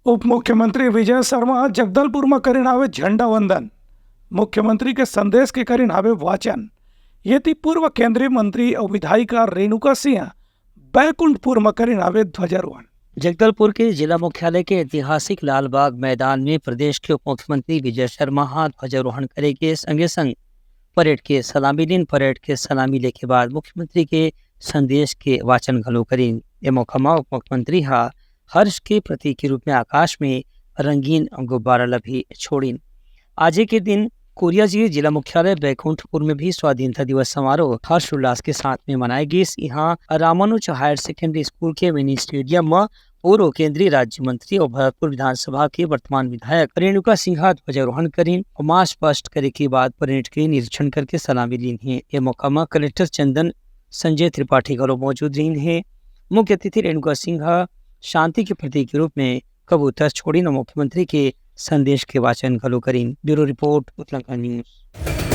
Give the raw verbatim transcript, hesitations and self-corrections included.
उप मुख्यमंत्री विजय शर्मा ह जगदलपुर म करिन हावे झंडा वंदन। मुख्यमंत्री के संदेश के करिन हावे वाचन। ये ती पूर्व केंद्रीय मंत्री अउ विधायिका रेणुका सिंह बैकुंठपुर म करिन हावे ध्वजारोहण। जगदलपुर के जिला मुख्यालय के ऐतिहासिक लालबाग मैदान में प्रदेश के उप मुख्यमंत्री विजय शर्मा ह ध्वजारोहण करे के संगे संग परेड के सलामी लीन। परेड के सलामी लेके बाद मुख्यमंत्री के संदेश के वाचन घलो करिन। ए मौका म उप मुख्यमंत्री ह हर्ष के प्रतीक के रूप में आकाश में रंगीन गुब्बारा ल भी छोड़िन। आजे के दिन कोरिया जी जिला मुख्यालय बैकुंठपुर में भी स्वाधीनता दिवस समारोह हर्षोल्लास के साथ में मनाए गिस। यहाँ रामानुज हायर सेकेंडरी स्कूल के मिनी स्टेडियम म पूर्व केंद्रीय राज्य मंत्री और भरतपुर विधानसभा के वर्तमान विधायक रेणुका सिंह ह ध्वजारोहण करिन और मार्च पास्ट करे के बाद परेड के निरीक्षण करके सलामी लीन हे। ये मौका म कलेक्टर चंदन संजय त्रिपाठी घलो मौजूद रहिन हे। मुख्य अतिथि रेणुका सिंह ह शांति के प्रतीक के रूप में कबूतर छोड़िन और मुख्यमंत्री के संदेश के वाचन घलो करिन। Bureau report, Uttarakhand news.